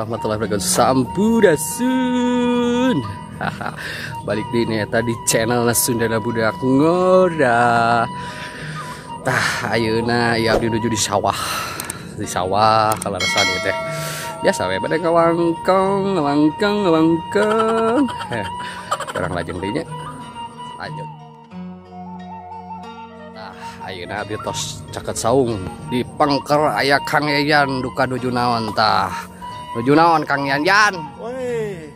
warahmatullahi wabarakatuh. Sampurasun. Balik di ini tadi channel Sundana Budak Ngora. Tah ayeuna ya abdi nuju di sawah. Di sawah kalarasan ieu teh. Biasa we bade ngawangkong, ngawangkong, ngawangkong. Urang lajeng deui nya. Lanjut. Tah ayeuna abdi tos caket saung di pengker aya Kang Yayan duka nuju naon tah. Nuju naon Kang Yayan? Woi.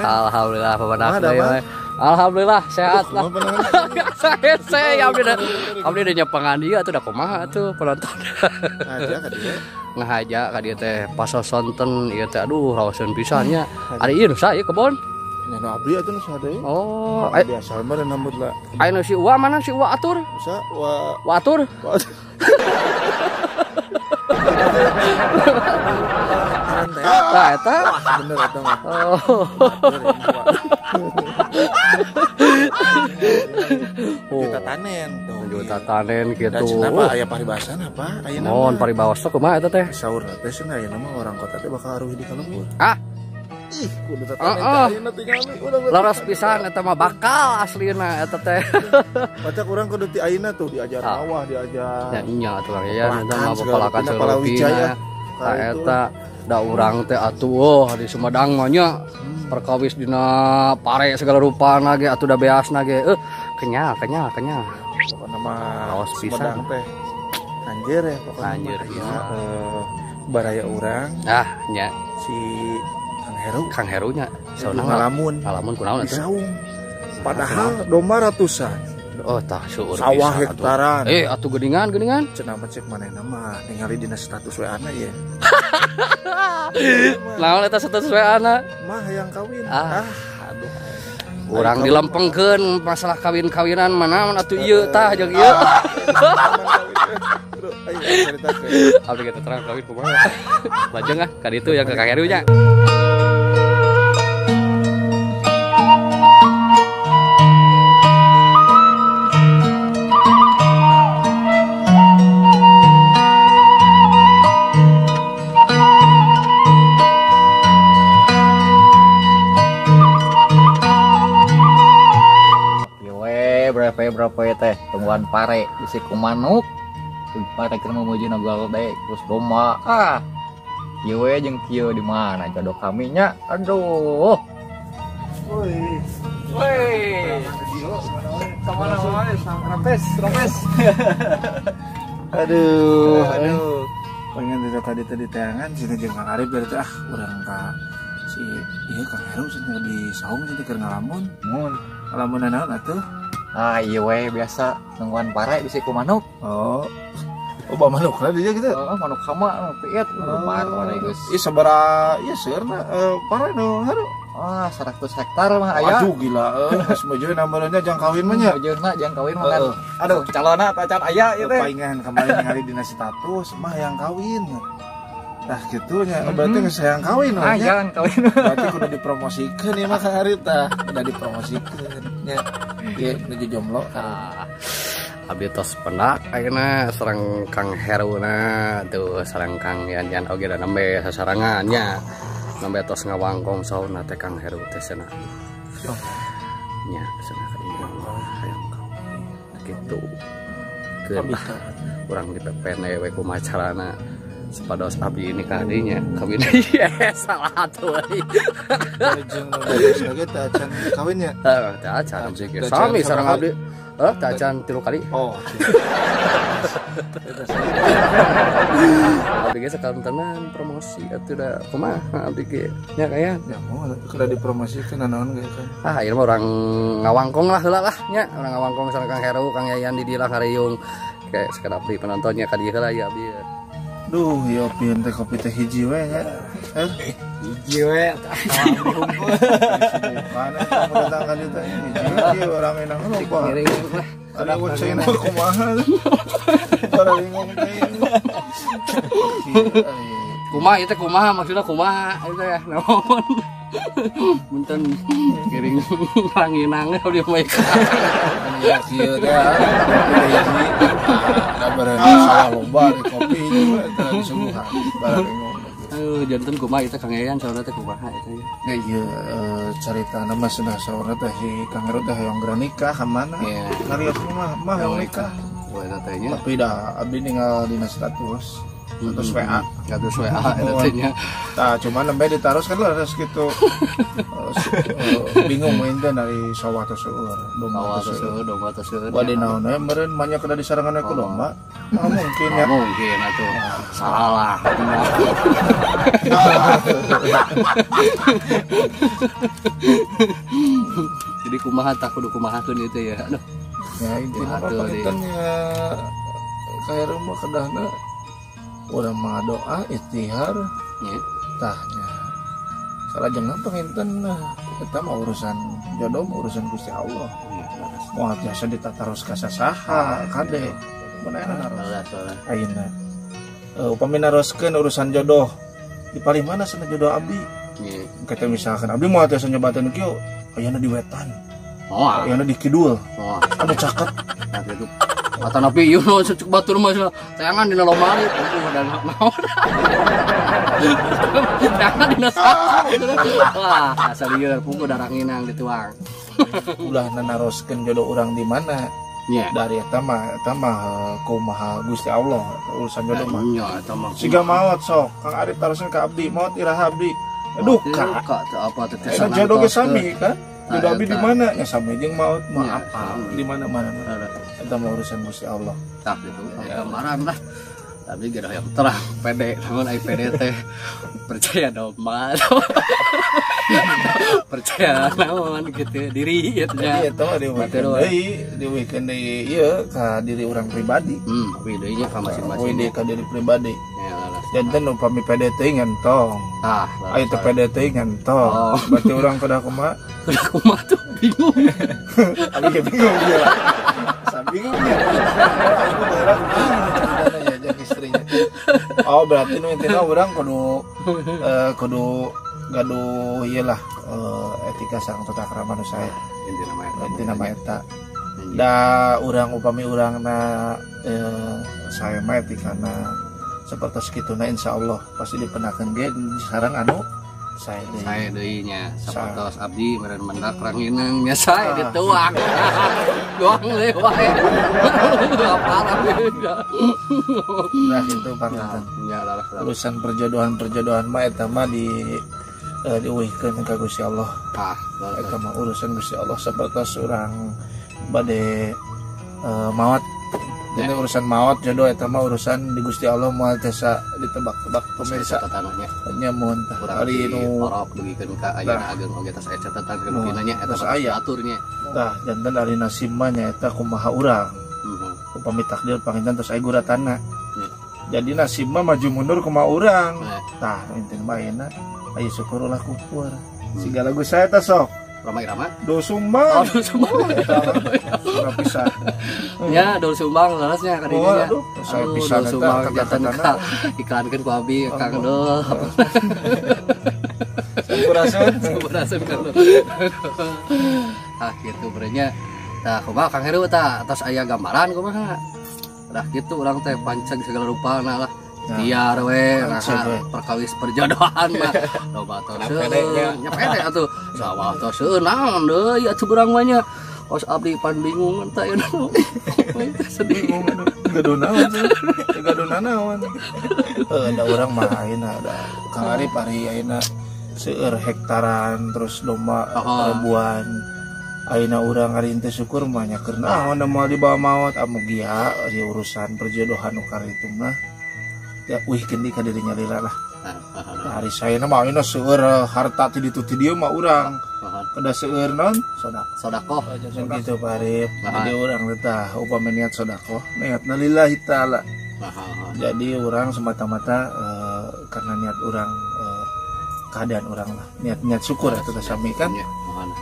Alhamdulillah pemenang deui. Alhamdulillah sehat lah. Saya abdi udah nyepengan dia atuh da kumaha atuh penonton. Ngaja ka dieu. Ngahaja ka dieu teh pasosonten ieu teh aduh raoseun pisan nya. Ari ieu nu saha ieu kebon? Nya nu abdi atuh nu saha deui? Oh, biasa mah nambut lah. Aya nu si Uwa mana si Uwa atur? Sa Uwa. Uwa atur. Tah eta bener eta mah. Oh. Juta tanen tuh. Juta tanen gitu. Kenapa aya paribasan apa? Ayeuna mah. Paribasa kumaha eta teh? Saur teh cenah ayeuna mah orang kota teh bakal aruh di kalembur. Ah. Ih, kudu tatanen teh ayeuna tingali urang. Leres pisan eta mah bakal aslina eta teh. Baca urang kudu ti ayeuna tuh diajar sawah, diajar. Ya nya atuh Kang Yayan eta mah pepelakan seluruhna. Tah eta da urang teh atuh di Sumedang mah nya perkawis dina pare segala rupana ge atuh da beasna ge kenyal kenyal kenyal. Pokona mah raos pisan teh. Anjir ya pokona. Anjir ya. Baraya urang. Ah nya si Kang Heru. Kang Heru nya sauna ngalamun. Ngalamun kunaon atuh? Di saung. Padahal domba ratusan. Oh tah seueur sawah hektaran. Atuh geuningan geuningan. Cenah mah cek manehna mah ningali dina status WA-na ye. Naon eta status WA-na? Mah yang kawin. Ah, aduh. Urang dilempengkeun masalah kawin-kawinan mah naon atuh ieu tah jeung ieu. Ayo caritakeun. Abdi kita terang kawin kumaha. Lajeng ah ka ditu yang ke Kang Heru nya. Berapa ya teh tungguan pare bisi ku manuk pare keur memuji golde terus domba ah ieu we jeung kieu di mana jodoh kami nya aduh woi woi kamana wae rampes rampes aduh aduh pengen dari tadi tadi teangan sini jeung Kang Arif dari teh ah urang ka si ieu Kang Heru cenah di saung cenah keur ngalamun mun ngalamun naon atuh. Ah iya we biasa nungguan pare bisi ku manuk. Oh. Oh ba manuk lah dia gitu. Oh manuk hama piet pare geus. Ih sabaraha ieu seurna pare nu Heru. Ah 100 hektar mah aya. Aduh gila euy geus meujeun namanya jang kawin mah nya. Meujeunna jang kawin mah kan. Aduh calonna tacan aya ieu teh. Paingan kemarin ningali dina status mah yang kawin. Nah gitu nya berarti geus hayang kawin ah, nya. Jangan kawin. Berarti kudu dipromosikeun ieu mah Kang Arif tah. Udah dipromosikeun nya. Ieu nuju jomblo. Ah, abdi tos pendak ayeuna sareng Kang Heru na tuh sareng Kang Yan oge da nembe sasarangan nya. Nembe tos ngawangkong sauna teh Kang Heru teh cenah. Nya cenah ka dieu hayang kawin. Kitu. Keun urang dipepene we kumaha carana. Sepados abdi ini kadinya kawin iya salah tuh jeung nu teh acan kawinnya heeh teh acan sami sareng abdi heuh teh acan 3 kali oh abdi ge sakantenan promosi atuh da kumaha abdi ge nya kaya ya moal kudu dipromosikeun naon ge kan ah ieu mah urang ngawangkong lah heula lah nya urang ngawangkong sareng Kang Heru Kang Yayan di dieu lah ngariung kayak sekedap di penontonnya ka dieu heula ya abdi. Duh, ya pian teh kopi teh hiji we nya. Hiji we. Mana kamu datang ka dieu teh hiji urang enak lupa. Ada bocah enak kumaha. Para bingung teh. Kumaha ieu teh kumaha maksudna kumaha ieu teh naon. Punten giring ranginang abdi mah. Ya kieu teh. Kopi hiji. Da bareng sawah loba di kopi Juga eta disuguhan bareng. Aduh, janten kumaha itu Kang Yayan saurna teh kumaha eta ya. Ya iya carita mah cenah saurna teh si Kang Heru teh hoyong geura nikah ka mana? Ngarios mah hoyong nikah. Wah eta teh nya. Tapi dah abdi ninggal dina status. Status WA. Status WA eta teh nya. Tah cuman nembe ditaros kan harus gitu. Bingung main teh dari sawah teh seueur, domba teh seueur, domba teh seueur. Bade naon we meureun banyak kada disarangan we ku domba. Ah mungkin ya. Mungkin atuh. Salah. Jadi kumaha tak kudu kumahakeun itu ya. Aduh. Ya intina mah panginten ya kaya rumah kedahna urang mah doa ikhtiar nya. Tah nya. Salajengna panginten eta mah urusan jodoh mah urusan Gusti Allah. Moal tiasa ditataros ka sasaha kade. Mun aya naros. Ayeuna upami naroskeun urusan jodoh di paling mana cenah jodoh abdi? Kita misalkan abdi moal tiasa nyobateun kieu ayana di wetan. Ayana di kidul. Anu caket. Nah gitu. Atanapi ieu nu cek batur mah tayangan dina lomari puguh dan naon. Tayangan dina saku. Wah, asa lieur puguh daranginang dituang. Ulah naroskeun jodoh urang di mana? Nya. Dari eta mah kumaha Gusti Allah urusan jodoh mah. Nya eta mah. Siga maot sok Kang Arif taroskeun ka abdi, maot iraha abdi. Duka. Duka teu apa teh tiasa jodoh ge sami kan? Jodoh abdi di mana? Nya sami jeung maot mah apa? Di mana-mana. Eta mah urusan Gusti Allah. Tah gitu gambaran lah. Tapi geus yang terang pede, namun ai pede teh percaya domba. Percaya naon gitu diri gitu nya. Eta mah diwikeun deui ieu ka diri urang pribadi. Deui deui nya ka masing-masing. Deui ka diri pribadi. Ya laras. Janten upami pede teh ngentong. Tah, aya teu pede teh ngentong. Berarti urang kudu kumaha? Kudu kumaha tuh bingung. Abi ge bingung dia. Bingung ya. Aku daerah ya jeung istrinya. Oh, berarti nu intina urang kudu kudu gaduh ieu lah etika sareng tata krama nu sae. Intina mah eta. Da urang upami urangna sae mah etikana sapertos kituna insyaallah pasti dipenakeun ge sareng anu sae deui nya sapertos abdi meureun mendak ranginang nya sae dituang. Doang deui wae. Parah. Nah itu panginten. Ya laras. Urusan perjodohan-perjodohan mah eta mah di diuihkeun ka Gusti Allah. Tah, eta mah urusan Gusti Allah sapertos urang bade maot. Jadi urusan maot jodoh eta mah urusan di Gusti Allah moal tiasa ditebak-tebak pemirsa. Catatannya. Nya mun tah ari nu orok dugikeun ka ayeuna ageung oge tos aya catatan kana nya eta aturnya. Tah janten ari nasib mah nyaeta kumaha urang. Upami takdir panginten tos aya guratana. Jadi nasib mah maju mundur kumaha urang. Tah intina mah ayeuna aya syukur ulah kufur. Siga lagu saya teh sok. Rama Irama? Do Sumbang. Oh, Do Sumbang. Bisa. Ya, Do Sumbang larasnya ka dinya. Oh, aduh, saya bisa Do Sumbang janten ka iklankeun ku abi Kang Dul. Sampurasun, sampurasun Kang Dul. Ah, kitu berenya. Tah, kumaha Kang Heru tah atos aya gambaran kumaha? Dah kitu urang teh panceg segala rupana lah. Biar we perkawis perjodohan mah loba tos nya pede atuh sawah tos naon deui atuh urang mah nya kos abdi pan bingung teh sedih bingung gaduh naon gaduh naon da urang mah ayeuna da Kang Arif ari ayeuna seueur hektaran terus domba ribuan ayeuna urang ari teu syukur mah nya keur naon da moal dibawa maot amugia di urusan perjodohan nu karitu mah ya wih kendi ka dirinya lila lah. Hari saya mah ayeuna seueur harta ti ditu ti dieu mah urang. Kada seueur naon? Sedekah. Gitu Pak Arif. Jadi urang teh upami niat sedekah, niatna lillahi taala. Jadi urang semata-mata karena niat urang keadaan urang lah. Niat-niat syukur eta teh sami kan.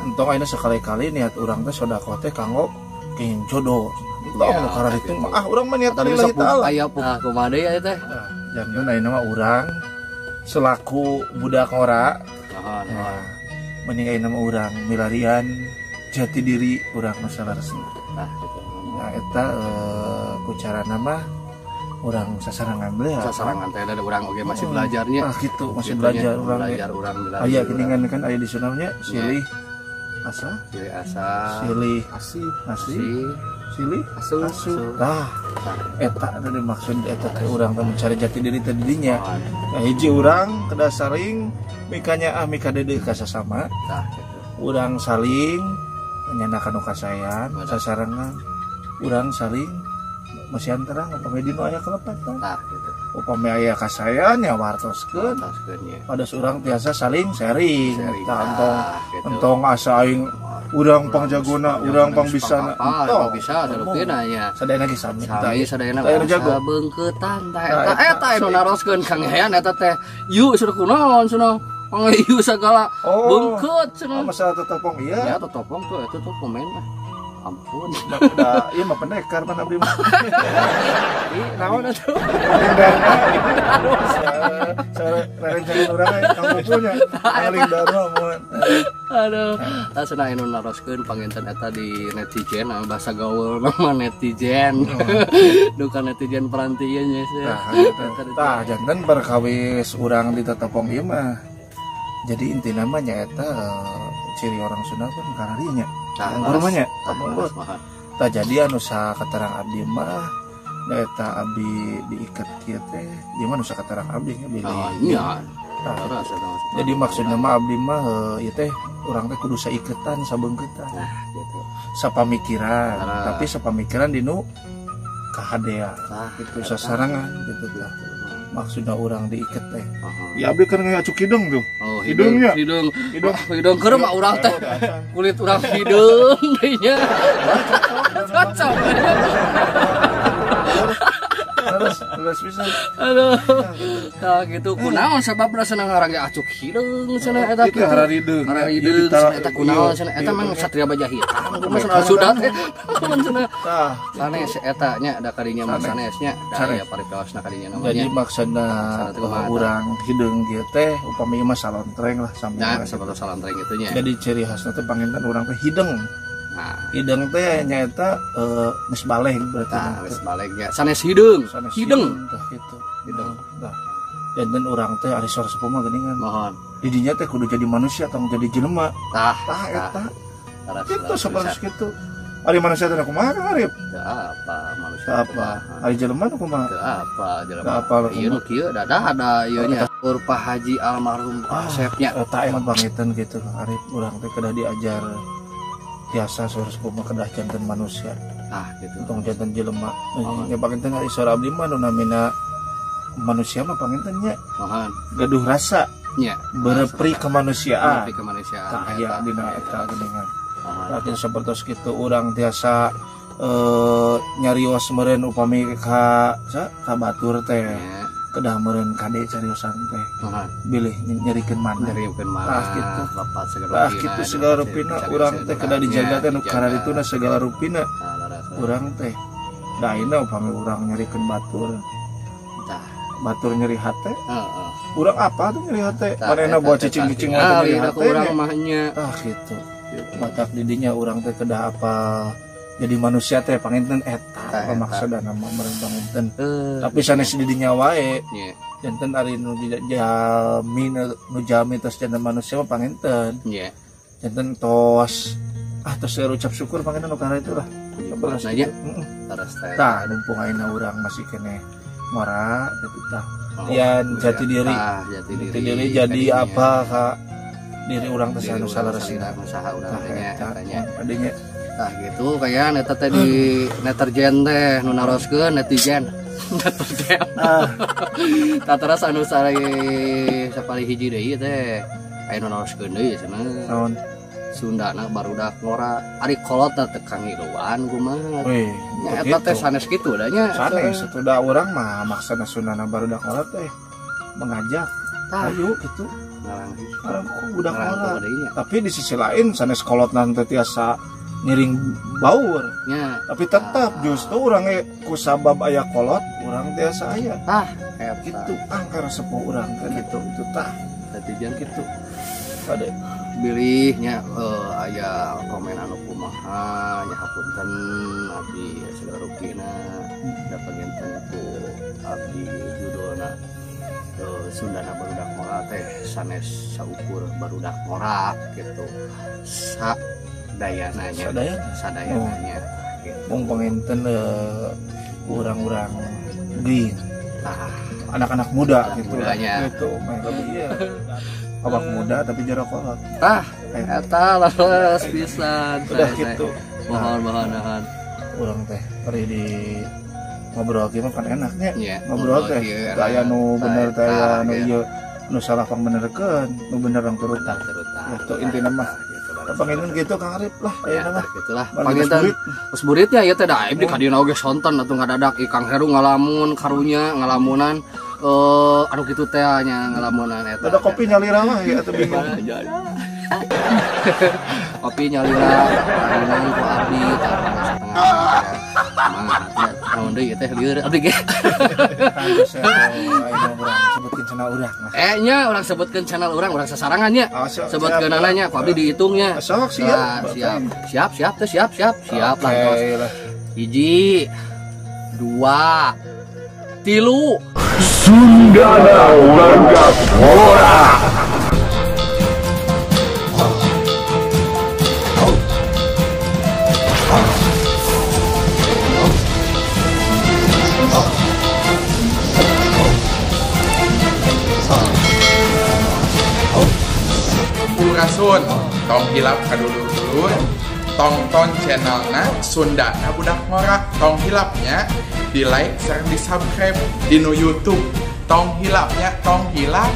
Entong ayeuna sekali-kali niat urang teh sedekah teh kanggo kenging jodoh. Tong nu kararitu mah ah urang mah niat lillahi taala. Aya kumaha deui aya teh? Janten ayeuna mah urang selaku budak ngora. Nah, mending ayeuna mah urang milarian jati diri urang masalah resmi. Nah, gitu. Nah, eta ku carana mah Urang sasarangan teh. Sasarangan teh ada urang oge masih belajarnya. Ah gitu, masih belajar urang. Belajar urang belajar. Aya geuningan kan aya di Sundanya silih asah, silih asah, silih asih, asih, silih asuh. Asuh. Tah, eta anu dimaksud eta teh urang teh mencari jati diri teh di dinya. Nah, hiji urang kedah saling mikanya ah mikadeudeuh ka sasama. Tah gitu. Urang saling nyandakan nu kasayan, sasarengan. Urang saling masihan terang upami dinu aya kelepatan. Tah gitu. Upami aya kasayan nya wartoskeun. Wartoskeun nya. Pados urang tiasa saling sharing. Sharing. Tah entong gitu. Entong asa aing urang pangjagona, urang pangbisana. Entong bisa sarupina nya. Sadayana ge sami. Sami sadayana Tah jago. Beungkeutan tah Tah, eta eta. Eta anu naroskeun Kang Yayan eta teh. Yu sudah kunaon cenah. Pangayu segala Oh. beungkeut cenah. Oh, masalah tetepong Ya iya. tetopong tuh itu tuh komen lah. Ampun. Da, ieu mah pendekar pan abdi mah. Ih, naon atuh? Rerencangan urang we kang pupunya. Paling darma mun. Aduh, tah cenah anu naroskeun panginten eta di netizen, bahasa gaul nama netizen. Duka netizen peranti ieu nya sih. Tah, gitu. Tah, janten perkawis urang di tetepong ieu mah. Jadi inti namanya eta ciri orang Sunda kan kararinya. Tah, Kapungkur mah nya, tah, kapungkur. leres, Tah jadi anu sakaterang abdi mah nyaeta abdi diikat kieu teh, ieu mah nu sakaterang abdi nya bilih. Oh, iya. Tah, Leres eta maksudna. jadi maksudna mah abdi mah ieu teh urang teh kudu saiketan sabeungkeutan. Nah, gitu. Sapamikiran, Leres. tapi sapamikiran dinu kahadea. Tah, Gitu eta. sasarangan gitu tah. Maksudna urang diiket teh. Aha. Ya abdi kan ngacuk hidung tuh. Oh, Hidungnya. hidung. Hidung. Wah, hidung keur mah urang teh. Kulit urang hidung deui nya. Cocok. Terus terus bisa. Aduh. Tah gitu kunaon sababna senang ngarang ge acuk hideung cenah eta Itu hararideung. Hararideung cenah eta kunaon cenah eta mang Satria Baja Hitam kumaha cenah sudah teh. Kumaha cenah. Tah, Sanes eta nya da kadinya mah Sanes. sanesnya da Sanes. aya paripewasna kadinya namanya. Jadi maksudna Maksudna teh kumaha, urang hideung kieu teh upami ieu mah salontreng lah sambil. Nah, sapertos salantreng kitu nya. Jadi ciri khasna teh panginten urang teh hideung. Nah, Hideung teh nyaeta geus baleh berarti. tah geus balegnya. Sanes hideung. Sanes Hideung. tah kitu. Hideung. Tah. Janten urang teh ari sora sepuh mah geuningan. Mohon. Didinya teh kudu jadi manusia tong jadi jelema. Tah, Tah eta. Leres, Gitu leres, sapertos bisa. kitu. Ari manusia teh kumaha Kang Arif? Teu apa manusia Teu apa? Ari jelema nu kumaha? Teu apa jelema. Teu apa, Ieu nu kieu dadah ada ieu nya. Ur Pak Haji almarhum Ah. Asepnya. Eta emang pangitan gitu Kang Arif urang teh kedah diajar tiasa sora sepuh mah kedah janten manusia. Tah gitu. Tong janten jelema. Oh. Nya panginten ari sora abdi mah nu namina manusia mah panginten nya Mohon. gaduh rasa Nya. berperi kemanusiaan. Berperi kemanusiaan. Tah aya dina eta geuningan. Mohon. Tah sapertos kitu urang tiasa nyarios meureun upami ka sa ka batur teh Nya. kedah meureun kade cariosan teh Mohon. bilih nyerikeun mana. Nyeriukeun Tah mana kitu. lepat segala Tah rupina, kitu segala rupina urang teh kedah dijaga teh nu kararituna segala rupina Tah, leres, leres. urang teh. Da ayeuna upami urang nyerikeun batur, Tah. batur nyeri hate, Heeh. urang apa tuh nyeri hate? Tah, Manehna eta buat teh cicing-cicing tah. mah Ah, nyeri lidah hate. ku urang nya. mah nya. Tah kitu. Matak didinya urang teh kedah apa jadi manusia teh panginten eta Tah, eta. maksudna mah meureun panginten. Eh, Tapi sanes didinya wae nya. janten ari nu jalmi nu jalmi tos janten manusia mah panginten. Nya. Janten tos ah tos ucap syukur panginten nu kana itu lah. Nah, nya. Heeh. Leres teh. Tah mumpung ayeuna urang masih keneh ngora gitu tah. Oh, Yan jati diri. Tah, jati diri. Jati diri jadi Kadinya. apa ka diri urang teh Diri anu urang saleresna. salira, usaha urang Tah teh nya, eta eta nya. adanya Tah gitu kayak eta teh di netizen teh nu naroskeun netizen. Netizen. ah Tah teras anu sare sapali hiji deui teh aya nu naroskeun deui cenah. naon Sundana barudak ngora ari kolot teh kangiluan kumaha. weh Nya eta teh sanes kitu da nya. sanes atuh da urang mah maksana Sundana barudak ngora teh mengajak Tah ayo gitu ngarang orang kok budak ngarang ngora deui nya. tapi di sisi lain sanes kolot nanti tiasa ngiring baur Nya tapi tetap justru urang ge ku sabab aya kolot urang tiasa aya tah eta gitu angker sepuh urang kan gitu itu tah netizen gitu. Kade. Bilih nya aya komen anu kumaha nya hapunten abdi sagala rupina da panginten ku abdi judulna Sundana Barudak Ngora teh sanes saukur barudak ngora gitu. Sadayana nya. Sadayana nya. Mung panginten urang-urang geuing. Anak-anak muda gitu. Gitu, mah lebih ieu. Awak muda tapi jero kolot. Tah, eta leres pisan. Udah gitu. Mohon. Urang teh bari di ngobrol kieu mah kan enaknya. Ngobrol teh aya nu bener teh aya nu ieu nu salah pangbenerkeun, nu bener rang turutan. Gitu intina mah. Panginten gitu Kang Arif lah ayeuna mah. Gitulah. Panginten geus buritnya ieu teh da abdi ka dieuna oge sonten atuh ngadadak Kang Heru ngalamun karunya ngalamunan anu kitu teh nya ngalamunan eta. Ada kopi nyalira mah ya atuh bingung. Kopi nyalira minum ku abdi setengah. Naon deui teh lieur abdi ge. Sebutkeun channel urang. Nya urang sebutkeun channel urang, urang sasarangan nya. Sebutkeun nya ku abdi dihitungnya. Sok siap. Siap siap teh siap siap siap lah tos. 1 2 3 Sundana Barudak Ngora. Purasun, tong hilap kadulur-dulur, tongton channelna Sundana Budak Ngora, tong hilapnya di like sareng di subscribe di nu YouTube, tong hilapnya tong hilap.